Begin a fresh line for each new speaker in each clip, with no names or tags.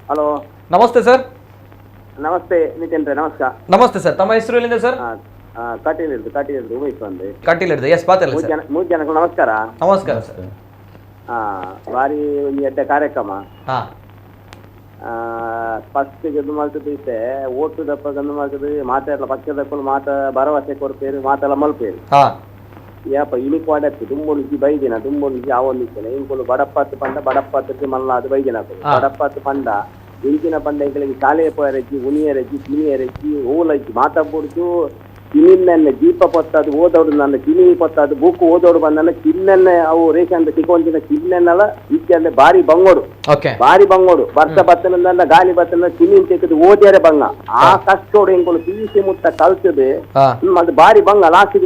Hello,
ನಮಸ್ತೆ sir.
ನಮಸ್ತೆ ನಿತಿನ್ ರೇ, ನಮಸ್ಕಾರ.
ನಮಸ್ತೆ ಸರ್, ತಮ್ಮ ಹೆಸರು ಎಲ್ಲಿಂದ ಸರ್?
ಕಟೀಲ್ ಇರ್ದು, ಕಟೀಲ್ ಇರ್ದು ಉಮೇಶ್ ಬಂದು.
ಕಟೀಲ್ ಹಿಡ್ದು, ಎಸ್, ಪಾತಿಲ್ಲ
ಮೂರು
ಸರ್.
ಜನ, ಮೂರು ಜನಕ್ಕೂ ನಮಸ್ಕಾರ.
ನಮಸ್ಕಾರ ಸರ್.
ಭಾರಿ ಒಂದು ಎಡ್ಡೆ ಕಾರ್ಯಕ್ರಮ.
ಹಾ.
ಫಸ್ಟ್ ಗೆದ್ದು ಮಲ್ತದ್ದು ಇತ್ತೆ ಓಟು ದಪ್ಪ ಗಂದು ಮಲ್ತದ್ದು ಮಾತೆಲ್ಲ ಪಕ್ಷದಕ್ಕೂ ಮಾತ ಭರವಸೆ ಕೊಡ್ಪೇರು, ಮಾತೆಲ್ಲ ಮಲ್ಪೇರು.
ಹಾ.
ಯಾಪ ಇನಿಕ್ ವಾಡತ್ತು ದುಂಬೊಂಜಿ ಬೈದಿನ ದುಂಬೊಂಜಿ ಆವೊಂದಿತ್ತೇನೆ ಇಂಕುಲು ಬಡಪತ್ತು ಪಂಡ ಬಡಪತ್ತಕ್ಕೆ ಮಲ್ಲ ಅದು ಬೈದಿನ.
ಹಾ.
ಬಡಪತ್ತು ಪಂಡ ಇಂಚಿನ ಪಂಡ ಇಂಕಲಿಗೆ ಶಾಲೆ ಪೋಯರಜ್ಜಿ, ಉನಿಯರಜ್ಜಿ, ತಿನಿಯರಜ್ಜಿ, ಓಲಜ್ಜಿ ಮಾತಾಡ್ಬಿಡ್ದು ತಿನಿನ್ನೆ ದೀಪ ಪೊತ್ತದು ಓದೋಡು ನನ್ನ ತಿನಿ ಪೊತ್ತದು ಬುಕ್ ಓದೋಡು ಬಂದನ್ನ ಚಿನ್ನೆನ್ನೆ ಅವು ರೇಷನ್ ತಿಕೊಂದಿನ ಚಿನ್ನೆನ್ನೆಲ್ಲ ಇಜ್ಜಂದೆ ಬಾರಿ ಬಂಗೋಡು.
ಓಕೆ.
ಬಾರಿ ಬಂಗೋಡು ಬರ್ತ ಬತ್ತನಂದ ಗಾಲಿ ಬತ್ತನ ಚಿನ್ನಿನ್ ತೆಗೆದು ಓದ್ಯಾರೆ ಬಂಗ ಆ ಕಷ್ಟೋಡು ಇಂಕುಲು P U C ಮುಟ್ಟ ಕಲ್ತದೆ.
ಹಾ.
ಅದು ಬಾರಿ ಬಂಗ ಲಾಸ್ಟ್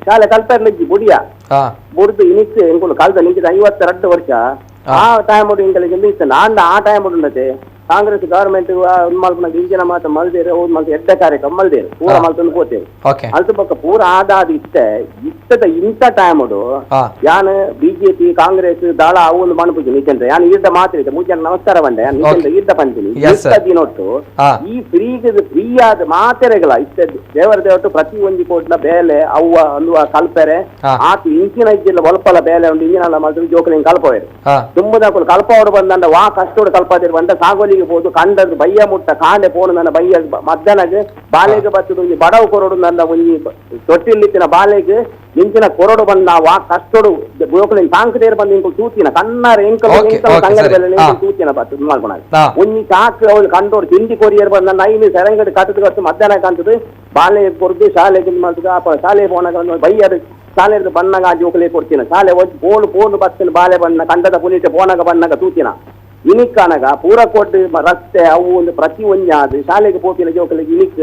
ಶಾಲೆ ಕಲ್ತಾರ್ಲಜ್ಜಿ ಬುಡಿಯ.
ಹಾ.
ಬುಡ್ದು ಇನಿಕ್ ಇಂಕುಲು ಕಲ್ತ ನಿಂಕಿದ 52 ವರ್ಷ ಆ ಟೈಮ್ ಇಂಕಲಿಗೆ ಇತ್ತು ನಾಂಡ ಆ ಟೈಮ್ ಉಂಡತೆ ಕಾಂಗ್ರೆಸ್ ಗವರ್ಮೆಂಟ್ ಮಲ್ಪನ ಇಂಜಿನ ಮಾತ ಮಲ್ದೇರು ಅವ್ರು ಮಲ್ತ ಎಡ್ಡ ಕಾರ್ಯಕ್ರಮ ಮಲ್ದೇರು ಪೂರ ಮಲ್ತೊಂದು ಪೋತೇರು.
ಓಕೆ.
ಅಲ್ತ ಬೊಕ್ಕ ಪೂರ ಆದಾದ ಇತ್ತೆ ಇತ್ತದ ಇಂಥ ಟೈಮ್
ಹಾ.
ಯಾನ್ ಬಿಜೆಪಿ ಕಾಂಗ್ರೆಸ್ ದಳ ಅವು ಒಂದು ಮಣಪುಜಿ ನಿಜಂದ್ರೆ ಯಾನ್ ಈರ್ದ ಮಾತ್ರ ಇದೆ ಮೂಜನ ನಮಸ್ಕಾರ ಬಂಡೆ ಯಾನ್ ನಿಜಂದ್ರೆ ಈರ್ದ ಪಂತೀನಿ.
Yes, sir.
ಇತ್ತ ದಿನೊಟ್ಟು
ಹಾ.
ಈ ಫ್ರೀ ಫ್ರೀ ಆದ ಮಾತೆರೆಗಳ ಇತ್ತ ದೇವರ ದೇವಟ್ಟು ಪ್ರತಿ ಒಂಜಿ ಕೋಟ್ಲ ಬೇಲೆ ಅವ್ವ ಅಂದುವ ಕಲ್ಪೆರೆ.
ಹಾ.
ಆತ ಇಂಚಿನ ಇಜ್ಜಿಲ್ಲ ಒಲ್ಪಲ ಬೇಲೆ ಉಂಡು ಇಂಜಿನ ಮಲ್ತು ಜೋಕುಲಿಂಗ್ ಕಲ್ಪವೇರು.
ಹಾ.
ತುಂಬುದಕ್ಕಲು ಕಲ್ಪವಡು ಬಂದಂಡ ವಾ ಕಷ್ಟೋಡು ಕಲ್ಪಾದಿರು ಬಂದ ಸಾಗೋಲಿಗೆ ಪೋದು ಕಂಡದ್ದು ಬಯ್ಯ ಮುಟ್ಟ ಕಾಂಡೆ ಪೋನು ನನ್ನ ಬಯ್ಯ ಮಧ್ಯಾಹ್ನಗೆ ಬಾಲೆಗೆ ಬತ್ತದು ಒಂಜಿ ಬಡವು ಕೊರಡು ನನ್ನ ಒಂಜಿ ತೊಟ್ಟಿಲ್ಲಿತ್ತಿನ ಬಾಲೆಗೆ ನಿಂಚಿನ ಕೊರಡು ಬಂದ ವಾ ಕಷ್ಟೋಡು ಗೋಕುಲಿನ ಸಾಂಕದೇರು ಬಂದು ಇಂಕುಲು ತೂತಿನ ಕಣ್ಣಾರ ಎಂಕಲು
Okay,
ಎಂಕಲು
okay,
ತಂಗರ
ಸರಿ.
ಬೆಲೆ
ಹಾ.
ತೂತಿನ ಬತ್ತು ಮಾಡ್ಕೊಳಾಗ.
ಹಾ.
ಒಂಜಿ ಚಾಕ್ ಅವಳು ಕಂಡೋಡು ತಿಂಡಿ ಕೊರಿಯರ್ ಬಂದ ನೈನ್ ಸೆರಂಗಡಿ ಕಟ್ಟದು ಕಟ್ಟು ಮಧ್ಯಾಹ್ನ ಕಾಣ್ತದೆ ಬಾಲೆ ಕೊರದು ಶಾಲೆಗೆ ಮಾಡ್ತದೆ ಆ ಶಾಲೆ ಪೋನಾಗ ಒಂದು ಬಯ್ಯರು ಶಾಲೆ ಬಣ್ಣಗ ಆ ಜೋಕುಲೇ ಕೊಡ್ತೀನಿ ಶಾಲೆ ಬೋಲು ಪೋನು ಬತ್ತಿನ ಬಾಲೆ ಬಣ್ಣ ಕಂಡದ ಪುನೀತೆ ಪೋನಾಗ ಬಣ್ಣಗ ತೂತಿನ ಇನಿಕ್ಕಾನಗ ಪೂರ ಕೊಟ್ಟು ರಸ್ತೆ ಅವು ಒಂದು ಪ್ರತಿ ಒಂಜಾದು ಶಾಲೆಗೆ ಪೋಪಿನ ಜೋಕುಲಿಗೆ ಇನಿಕ್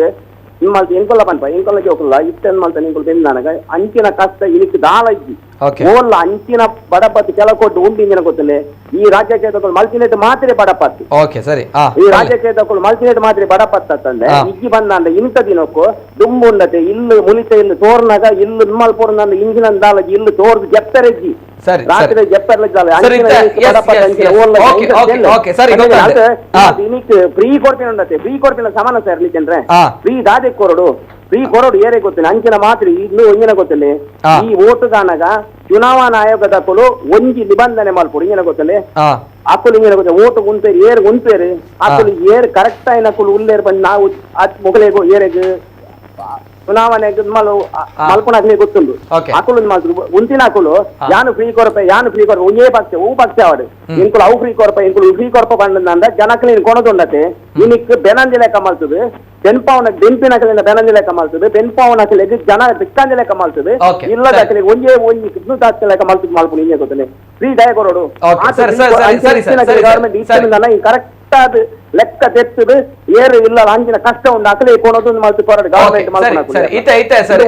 ನಿಮ್ಮಲ್ತ ಎಂಕೊಲ್ಲ ಪನ್ಪ ಎಂಕೊಲ್ಲ ಜೋಕುಲ್ಲ ಇಟ್ಟನ್ ಮಲ್ತ ನಿಂಕುಲು ಬೆಂದಾನಗ ಅಂಚಿನ ಕಷ್ಟ ಇನಿಕ್ ದಾಳ ಇಜ್ಜಿ.
ಓಕೆ.
ಓಲ್ಲ ಅಂಚಿನ ಬಡಪತ್ತು ಕೆಲ ಕೊಟ್ಟು ಉಂಡು ಇಂಜಿನ ಗೊತ್ತಿಲ್ಲ ಈ ರಾಜ್ಯಕ್ಕೆ ತಕೊಂಡು ಮಲ್ತಿನೆಟ್ ಮಾತ್ರ ಬಡಪತ್ತು.
ಓಕೆ, ಸರಿ. ಹಾ.
ಈ ರಾಜ್ಯಕ್ಕೆ ತಕೊಂಡು ಮಲ್ತಿನೆಟ್ ಮಾತ್ರ ಬಡಪತ್ತಂದೆ.
ಹಾ.
ಇಜ್ಜಿ ಬಂದಾಂಡ ಇಂಥ ದಿನಕ್ಕೂ ದುಂಬು ಉಂಡತೆ ಇಲ್ಲು ಮುನಿತ ಇಲ್ಲು ತೋರ್ನಾಗ ಇಲ್ಲು ನಿಮ್ಮಲ್ ಪೋರ್ನಾಗ ಇಂಜಿನ ದಾಳಜಿ ಇಲ್ಲು ತೋರ್ದು ಜಪ್ತರೆಜ್ಜಿ.
ಸರಿ,
ರಾತ್ರಿ
ಸರಿ.
ಜಪ್ಪರ್ಲ
ಸರಿ, yes, yes, yes. Okay, okay, okay, ಸರಿ, ಗೊತ್ತಾಯ್ತು. ಹಾ.
ಇನಿಕ್ ಫ್ರೀ ಕೊಡ್ತೀನಿ ಉಂಡತೆ ಫ್ರೀ ಕೊಡ್ತೀನಿ ಸಮಾನ ಸರ್ ನಿಜಂದ್ರೆ.
ಹಾ.
ಫ್ರೀ ದಾದೆ ಕೊರಡು ಫ್ರೀ ಕೊರಡು ಏರೇ ಗೊತ್ತಿಲ್ಲ ಅಂಚಿನ ಮಾತ್ರ ಇನ್ನೂ ಒಂಜಿನ ಗೊತ್ತಿಲ್ಲ.
ಹಾ.
ಈ ಓಟುಗಾನಗ ಚುನಾವಣಾ ಆಯೋಗದ ಅಕುಲು ಒಂಜಿ ನಿಬಂಧನೆ ಮಲ್ಪೊಡು ಇಂಜಿನ ಗೊತ್ತಿಲ್ಲ.
ಹಾ.
ಅಕುಲು ಇಂಜಿನ ಗೊತ್ತಿಲ್ಲ ಓಟು ಉಂತೇರು ಏರ್ ಉಂತೇರು ಅಕುಲು ಏರ್ ಕರೆಕ್ಟ್ ಆಯ್ನ ಅಕುಲು ಉಲ್ಲೇರು ಬಂದು ನಾವು ಮೊಗಲೇಗು ಏರೆಗ್ ಚುನಾವಣೆಗೆ ಮಲ್ಲು ಮಲ್ಪುನಾಗ್ಲೇ ಗೊತ್ತುಂಡು.
Okay.
ಅಕುಲು ಮಲ್ತು ಉಂತಿನ ಅಕುಲು ಯಾನು ಫ್ರೀ ಕೊರಪೆ ಯಾನು ಫ್ರೀ ಕೊರಪೆ ಒಂಜೇ ಪಕ್ಷ ಹೂ ಪಕ್ಷ ಅವಡು ಇಂಕುಲು ಅವು ಫ್ರೀ ಕೊರಪ ಇಂಕುಲು ಫ್ರೀ ಕೊರಪ ಬಂದಂದ ಜನಕ್ಲೇನ್ ಕೊಣದುಂಡತೆ ಇನಿಕ್ ಬೆನಂದಿ ಲೆಕ್ಕ ಮಲ್ತದೆ ಬೆನ್ಪಾವನ ಬೆನ್ಪಿನ ಅಕಲಿನ ಬೆನಂದಿ ಲೆಕ್ಕ ಮಲ್ತದೆ ಬೆನ್ಪಾವನ ಅಕಲಿಗೆ ಜನ ದಿಕ್ಕಂದಿ ಲೆಕ್ಕ ಮಲ್ತದೆ.
Okay,
ಇಲ್ಲದ
ಸರಿ.
ಅಕಲಿಗೆ ಒಂಜೇ ಒಂಜಿ ಕಿಡ್ನು ದಾಸ್ತಿ ಲೆಕ್ಕ ಮಲ್ತದೆ ಮಲ್ಪುನು ಇಂಜೆ ಗೊತ್ತಲೆ ಫ್ರೀ ದಯ ಕೊರಡು.
Okay, ಸರಿ, ಸರಿ, ಸರಿ, ಸರಿ, ಸರಿ, ಸರಿ,
ಗವರ್ಮೆಂಟ್
ಸರಿ.
ಕರೆಕ್ಟ್ ಆದ ಲೆಕ್ಕ ತೆತ್ತದು ಏರು ಇಲ್ಲ ಅಂಚಿನ ಕಷ್ಟ ಉಂಡು ಅಕಲೆ ಕೊಣದು ಮಲ್ತು ಕೊರಡು
ಓಕೆ,
ಗವರ್ಮೆಂಟ್
ಸರಿ, ಸರಿ, ಇತ್ತೆ ಇತ್ತೆ ಸರ್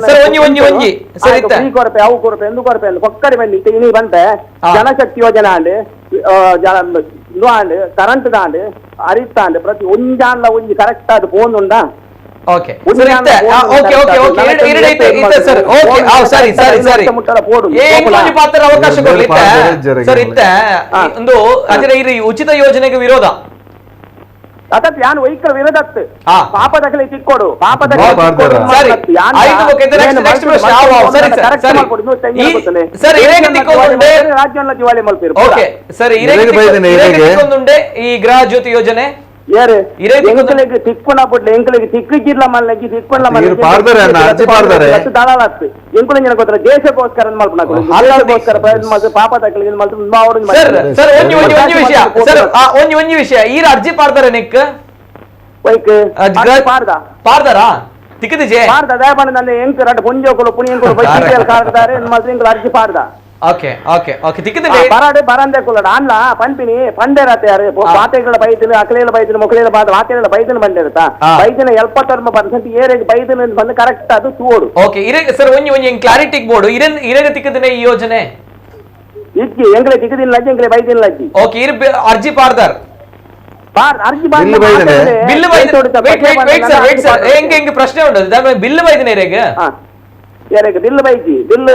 ಸರ್ ಒಂಜಿ ಒಂಜಿ ಒಂಜಿ ಸರ್ ಇತ್ತೆ
ಫ್ರೀ ಕೊರಪೆ ಅವು ಕೊರಪೆ ಎಂದು ಕೊರಪೆ ಎಂದು ಕೊಕ್ಕರಿ ಬನ್ನಿ ಇತ್ತೆ ಇನಿ ಬಂತೆ.
ಹಾ.
ಜನಶಕ್ತಿ ಯೋಜನೆ ಆಂಡ್ ಜನ and current and ಅರಿತಾಂಡ್ ಪ್ರತಿ ಒಂಜಾನ್ಲ ಒಂಜಿ ಕರೆಕ್ಟ್ ಆದ್ ಫೋನ್ ಉಂಡಾ.
ಓಕೆ ಸರ್ ಇತ್ತೆ okay okay okay ಎರಡು ಇತ್ತೆ ಇತ್ತೆ ಸರ್ ಓಕೆ ಆ ಸರಿ ಸರಿ ಸರಿ ಏ ಇಂಕೊಂಜಿ ಪಾತ್ರ ಅವಕಾಶ ಕೊಡ್ಲಿ ಇತ್ತೆ ಸರ್ ಇತ್ತೆ ಒಂದು ಅಂದ್ರೆ ಈ ಉಚಿತ ಯೋಜನೆಗೆ ವಿರೋಧ
ಅದಕ್ಕೆ ಯಾನ್ ವೈಕಲ್ ವಿರೋಧತ್ತು
ಹಾ.
ಪಾಪದಕಲೆ ತಿಕ್ಕೋಡು ಪಾಪದಕಲೆ
ಪಾಪದ.
ಸರಿ ಆಯ್ತು okay next next ಪ್ರಶ್ನೆ ಆ, ಆ, ಸರಿ ಸರ್ ಸರಿ ಸರ್ ಇರೇಗೆ ತಿಕ್ಕೊಂದುಂಡೆ
ರಾಜ್ಯಲ್ಲ ದಿವಾಳಿ ಮಲ್ಪೇರು
ಓಕೆ ಸರ್ ಇರೇಗೆ
ಇರೇಗೆ ಬೈದಿನಿ,
ಇರೇಗೆ
ಇರೇಗೆ.
ತಿಕ್ಕೊಂದುಂಡೆ ಈ ಗೃಹ ಜ್ಯೋತಿ ಯೋಜನೆ
ಏರು
ಇರೇಗೆ ತಿಕ್ಕೊಂದು-
ಎಂಕಲೆಗ್ ತಿಕ್ಕೊಣ ಬುಡ್ಲೆ ಎಂಕಲೆಗ್ ತಿಕ್ಕಿಲ್ಲ ಮಲ್ಲಗಿ ತಿಕ್ಕೊಂಡ
ಇವ್ರು ಪಾಡ್ದಾರೆ ಅಣ್ಣ, ಅರ್ಜಿ ಪಾಡ್ದಾರೆ.
ದಳಾಲತ್ತು ಎಂಕುಲ ಗೊತ್ತರ ದೇಶಕ್ಕೋಸ್ಕರ ಮಲ್ಪುನ ದೇಶಕ್ಕೋಸ್ಕರ ಪ್ರಯತ್ನ ಮಲ್ತು ಪಾಪದಕಲೆ ಮಲ್ತು
ಸರ್ ಸರ್ ಒಂಜಿ ಒಂಜಿ ಒಂಜಿ ವಿಷಯ ಸರ್ ಒಂಜಿ ಒಂಜಿ ವಿಷಯ ಈ ಅರ್ಜಿ ಪಾಡ್ತಾರೆ ನಿಕ್
ವೈಕ್ ಪಾಡ್ದ
ಪಾಡ್ದಾರಾ ತಿಕ್ಕದಿಜೆ
ಪಾಡ್ದ ದಯಪಂಡ ನನ್ನ ಎಂಕ್ ರಡ್ಡ್ ಪೊಂಜೋಕುಲು ಪುಣಿಯಂಕುಲು ಬೈಸಿಎಲ್ ಕಾರ್ಡ್ದಾರೆ ಮಲ್ತು ಎಂಕುಲು ಅರ್ಜಿ ಪಾಡ್ದ.
Okay okay okay ತಿಕ್ಕದಿಜೆ
ಬರಾಡು ಬರಂದೆ ಕುಲ್ಲಡ ಅಲ್ಲ ಪನ್ಪಿನಿ ಪಂಡೇರತ್ತೆ ಯಾರು ಪಾತೆಗಳ ಬೈದಿನ ಅಕಲೇಲ ಬೈದಿನ ಮೊಕಲೇಲ ಬಾದ ಆತೇಲ ಬೈದಿನ ಬಂದಿರುತ್ತಾ
ಹಾ.
ಬೈದಿನ 70% ಏರಿಗೆ ಬೈದಿನ ಬಂದು ಕರೆಕ್ಟ್ ಅದು ತೋಡು.
ಓಕೆ ಇರೇ ಸರ್ ಒಂಜಿ ಒಂಜಿ ಕ್ಲಾರಿಟಿ ಬೋರ್ಡು ಇರೇ ಇರೇಗ ತಿಕ್ಕದಿನ ಈ ಯೋಜನೆ
ಇಜ್ಜಿ ಎಂಗ್ಲೆ ತಿಕ್ಕದಿಲ್ಲ ಅಜ್ಜಿ ಎಂಗ್ಲೆ ಬೈದಿಲ್ಲ ಅಜ್ಜಿ.
ಓಕೆ ಇರ್ ಅರ್ಜಿ ಪಾಡ್ದಾರ್
ಬಾರ್ ಅರ್ಜಿ ಬಾರ್
ಬಿಲ್ಲು ಬೈದನೆ.
ಬಿಲ್ ಬೈದ wait wait wait sir wait sir ಹೆಂಗೆ ಹೆಂಗೆ ಪ್ರಶ್ನೆ ಉಂಟು ಬಿಲ್ ಬೈದಿನ ಇರೇಗ
ಹಾ ಏರಿಗೆ ಬಿಲ್ ಬೈಜಿ ಬಿಲ್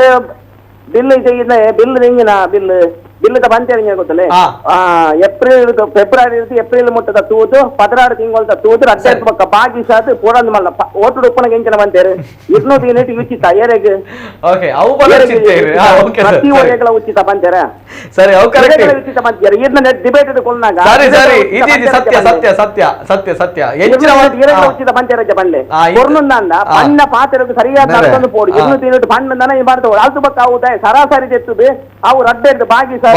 ಬಿಲ್ ಇದೆ ಬಿಲ್ ನಿಂಗಿನ ಬಿಲ್ ಬಿಲ್ಲದ ಬಂತೇರಿ ಗೊತ್ತಲ್ಲ. ಏಪ್ರಿಲ್ ಫೆಬ್ರವರಿ ಇರ್ದು ಏಪ್ರಿಲ್ ಮುಟ್ಟದ ತೂದು 16 ತಿಂಗಳ ತೂದು ರಡ್ಡೆ ಬೊಕ್ಕ ಬಾಗಿಸಾದ್ ಪೂರಂದು ಮಲ್ಲ ಓಟು ಉಪ್ಪನ ಎಂಚಿನ ಬಂತೇರು 200 ಯೂನಿಟ್ ಉಚಿತ ಏರೆಗ್.
ಓಕೆ, ಅವು ಬಲ ಓಕೆ ಸರ್.
ಪ್ರತಿ ಒರೆಗಳ ಉಚಿತ ಬಂತೇರ.
ಸರಿ, ಅವು ಕರೆಕ್ಟ್.
ಉಚಿತ ಬಂತೇರ ಇರ್ನ ಡಿಬೇಟ್ ಕೊಲ್ನಾಗ.
ಸರಿ ಸರಿ, ಇದು ಸತ್ಯ ಸತ್ಯ ಸತ್ಯ ಸತ್ಯ ಸತ್ಯ ಹೆಚ್ಚಿನ
ಉಚಿತ ಬಂತೇರ ಬಂಡೆ ಕೊರ್ನುಂದ ಪಣ್ಣ ಪಾತ್ರೆಗೆ ಸರಿಯಾದ ನಡ್ಕೊಂಡು ಪೋಡು 200 ಯೂನಿಟ್ ಪಣ್ಣಂದನ ಈ ಮಾಡ್ತವೆ ಅಲ್ತು ಬಕ್ಕ ಅವು ಸರಾಸರಿ ತೆತ್ತುದು ಅವು ರಡ್ಡೆ ಬಾಗಿಸಾದ್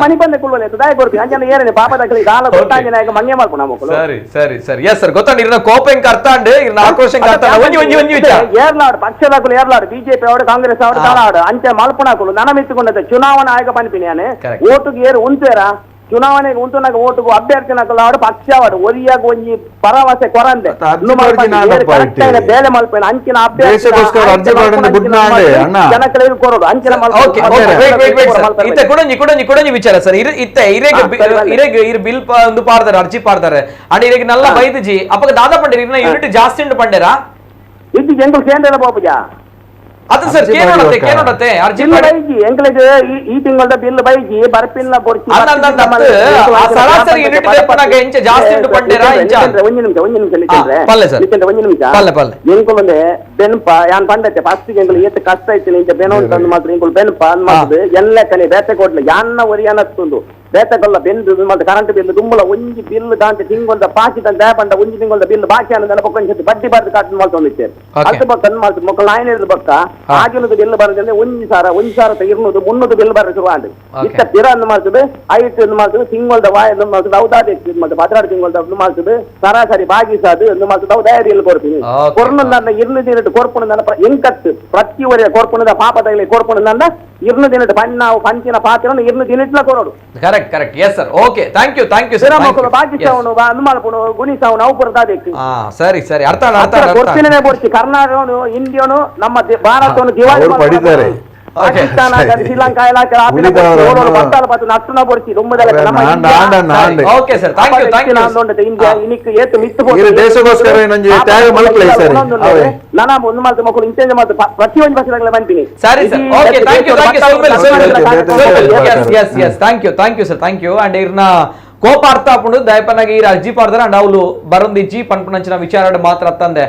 ಮನಿ ಬಂದೆ ಕುಳ್ವಲೆ ದಾಯ ಕೊರ್ಪಿ ಅಂಜನ ಏರನೆ ಪಾಪದ ದಾಲ ಗೊತ್ತಾಂಜನ ಮಂಗೆ ಮಾಡ್ಕೊಂಡು ಮಕ್ಕಳು.
ಸರಿ ಸರಿ ಸರಿ, ಎಸ್ ಸರ್, ಗೊತ್ತಾಂಡ್ ಇರ್ನ ಕೋಪ ಹೆಂಗ್ ಅರ್ಥಾಂಡ್, ಇರ್ನ ಆಕ್ರೋಶ ಹೆಂಗ್ ಅರ್ಥಾಂಡ್. ಒಂಜಿ ಒಂಜಿ ಒಂಜಿ ವಿಚಾರ
ಏರ್ಲಾಡು ಪಕ್ಷದಾಕುಲು ಏರ್ಲಾಡು ಬಿಜೆಪಿ ಅವರು ಕಾಂಗ್ರೆಸ್ ಅವರು ದಾಲಾಡು ಅಂಚೆ ಮಲ್ಪಣಾಕುಲು ನನ ಮಿತ್ತುಕೊಂಡದ ಚುನಾವಣಾ ಆಯೋಗ ಪನ್ಪಿನಿ ಓಟುಗೆ ಏರು ಉಂತೇರ ಚುನಾವಣೆಗೆ ಉಂಟುನಾಗ ಓಟುಗು ಅಭ್ಯರ್ಥಿನಕುಲು ಆಡು ಪಕ್ಷ ಆಡು ಒರಿಯಾಗ ಒಂಜಿ ಭರವಸೆ ಕೊರಂದೆ ಬೇಲೆ ಮಲ್ಪೇನ ಅಂಚಿನ
ಅಭ್ಯರ್ಥಿ
ಜನಗಳಿಗೆ ಕೊರೋದು ಅಂಚಿನ
ಇತ್ತೆ ಕುಡಂಜಿ ಕುಡಂಜಿ ಕುಡಂಜಿ ವಿಚಾರ ಸರ್. ಇತ್ತೆ ಇರೇಗ ಇರೇಗ ಇರ್ ಬಿಲ್ ಒಂದು ಪಾಡ್ದಾರೆ ಅರ್ಜಿ ಪಾಡ್ದಾರೆ ಅಂಡ್ ಇರೇಗ ನಲ್ಲ ಬೈದಿಜಿ ಅಪ್ಪಗ ದಾದಾ ಪಂಡೇರ್ ಇರ್ನ ಯೂನಿಟ್ ಜಾಸ್ತಿ ಉಂಟು ಪಂಡೇರಾ
ಇದು ಎಂಕುಲು ಕೇಂದ್ರ ಬೋಪಜಾ
ಅದು ಸರ್ ಕೇನೋಡತ್ತೆ ಕೇನೋಡತ್ತೆ ಅರ್ಜಿ
ಬೈಜಿ ಎಂಕುಲೆಗ್ ಈ ತಿಂಗಳದ ಬಿಲ್ ಬೈಜಿ ಬರ್ಪಿಲ್ಲ ಬೊರ್ಚಿ
ಸರಾಸರಿ ಯೂನಿಟ್ ದೆಪ್ಪನಾಗ ಎಂಚ ಜಾಸ್ತಿ ಉಂಟು ಪಂಡೇರಾ ಎಂಚ.
ಒಂಜಿ ನಿಮಿಷ ಒಂಜಿ ನಿಮಿಷ ನಿಚಂದ್ರೆ
ಪಲ್ಲೆ ಸರ್
ನಿಚಂದ್ರೆ ಒಂಜಿ ನಿಮಿಷ
ಪಲ್ಲೆ ಪಲ್ಲೆ
ಎಂಕುಲಂದೆ ಬೆನ್ಪ ಯಾನ್ ಪಂಡತ್ತೆ ಫಸ್ಟ್ ಎಂಕುಲು ಏತ್ ಕಷ್ಟ ಇತ್ತು ಇಂಚ ಬೆನ ಉಂಟು ಅಂದ್ ಮಾತ್ರ ಎಂಕುಲು ಬೆನ್ಪ ಅಂದ್ ಮಾತ್ರ ಎಲ್ಲ ಕನೆ ಬೇತೆ ಕೊಡ್ಲೆ ಯಾನ್ನ ಒರಿಯಾನ ತುಂದು ಬೇತಕೊಲ್ಲ ಬೆಂದು ಮತ್ತೆ ಕರೆಂಟ್ ಬಿಲ್ ದುಂಬಲ ಒಂಜಿ ಬಿಲ್ ದಾಂತೆ ತಿಂಗೊಲ್ದ ಬಾಕಿ ತಂದೆ ಪಂಡ ಒಂಜಿ ತಿಂಗೊಲ್ದ ಬಿಲ್ ಬಾಕಿ ಅನ್ನೋದನ್ನ ಪೊಕ್ಕ ಬಡ್ಡಿ ಬಾರ್ದು ಕಾಟ್ ಮಾಡ್ತೊಂದಿತ್ತೆ ಅಲ್ತ ಬಕ್ಕ ಅಂದ್ ಮಾಡ್ತು ಮಕ್ಕಳು ನಾಯನ ಬಕ್ಕ ಆಗಿನದು ಬಿಲ್ ಬರದಂದ್ರೆ 1,000 1,000 200 300 ಬಿಲ್ ಬರ ಶುರು ಆಂಡ್ ಇತ್ತ ಪಿರ ಅಂದ್ ಮಾಡ್ತದೆ ಐಟ್ ಅಂದ್ ಮಾಡ್ತದೆ ತಿಂಗೊಲ್ದ ವಾಯ ಅಂದ್ ಮಾಡ್ತದೆ ಅವದಾದ ಮಾಡ್ತದೆ 16 ತಿಂಗೊಲ್ದ ಅಂದ್ ಮಾಡ್ತದೆ ಸರಾಸರಿ ಬಾಗಿಸಾದು ಅಂದ್ ಮಾಡ್ತದೆ ಅವು ಡೈರಿಯಲ್ಲಿ ಕೊಡ್ತೀನಿ ಕೊರ್ನು 200 ಯೂನಿಟ್ ಕೊರ್ಪುಣ ಎಂಕತ್ತು ಪ್ರತಿ ಒರೆಯ ಕೊರ್ಪುಣದ ಪಾಪದಾಗಲಿ ಕೊರ್ಪುಣ 200 ಯೂನಿಟ್ ಪಣ್ಣ ಪಂಚಿನ ಪಾತ್ರ 200 unit ಕೊರೋಡು.
Correct correct, yes sir, okay, thank you thank you sir.
ಬಾಗಿಸಾವನು ಅನುಮಾನಪುನು ಗುಣಿಸಾವನು ಅವು ಪುರದಾದೇಕು.
ಸರಿ ಸರಿ, ಅರ್ಥ ಅರ್ಥ ಅರ್ಥ.
ಕೊಡ್ತೀನೇ ಬೋಡ್ಸಿ ಕರ್ನಾಟಕನು ಇಂಡಿಯನು ನಮ್ಮ ಭಾರತವನ್ನು ದಿವಾಳಿ
ಪಡಿತಾರೆ.
ಪಾಕಿಸ್ತಾನ ಶ್ರೀಲಂಕಾ ಇಲಾಖೆ ನಟ್ಟುನ ಬೋಡ್ಸಿ
okay sir, thank you thank you.
India ಇನಿಕ್ ಏತು ಮಿತ್ತು
ದೇಶಕ್ಕೋಸ್ಕರ ಇನ್ನೊಂದು ತ್ಯಾಗ ಮಲ್ಪಲೆ ಸರಿ
ನಾನು ಒಂದು ಮಾತು ಮಕ್ಕಳು ಇಂಚೇಂಜ್ ಮಾತು ಪ್ರತಿಯೊಂದು ಭಾಷೆಗಳ ಬಂತೀನಿ.
ಸರಿ sir, okay, thank you thank you. Yes yes yes, thank you thank you sir, thank you. And ಇರ್ನ ಕೋಪ ಅರ್ಥ ಆಪುಂಡು ದಯಪನಾಗಿ ಈ ಅರ್ಜಿ ಪಾಡ್ದಾರೆ ಅಂಡ್ ಅವಳು ಬರಂದಿಜ್ಜಿ ಪನ್ಪುನಂಚಿನ ವಿಚಾರ ಮಾತ್ರ ತಂದೆ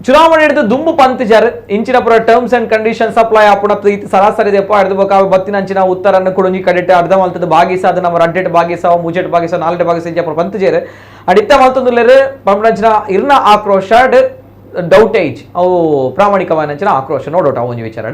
ಚುನಾವಣೆ ಹಿಡಿದು ದುಂಬು ಪಂತಿಜಾರ್ ಇಂಚಿನ ಪುರ terms and conditions apply ಆಪುಣ ಸರಾಸರಿ ದೆಪ್ಪ ಹಿಡಿದು ಬೊಕ ಬತ್ತಿನಂಚಿನ ಉತ್ತರನ್ನು ಕುಡುಂಜಿ ಕಡಿಟ್ ಅರ್ಧ ಮಲ್ತದ ಬಾಗಿಸ ಅದು ನಮ್ಮ ರಡ್ಡೆಟ್ ಬಾಗಿಸ ಮೂಜೆಟ್ ಬಾಗಿಸ ನಾಲ್ಟೆ ಬಾಗಿಸ ಇಂಚ ಪುರ ಪಂತಿಜಾರ್ ಅಂಡ್ ಇತ್ತ ಮಲ್ತೊಂದುಲ್ಲೆರ್ ಪಂಪನಂಚಿನ ಇರ್ನ ಆಕ್ರೋಶ ಡೌಟೇಜ್ ಅವು ಪ್ರಾಮಾಣಿಕವಾದಂಚಿನ ಆಕ್ರೋಶ ನೋಡೋಟ ಒಂಜಿ ವಿಚಾರ.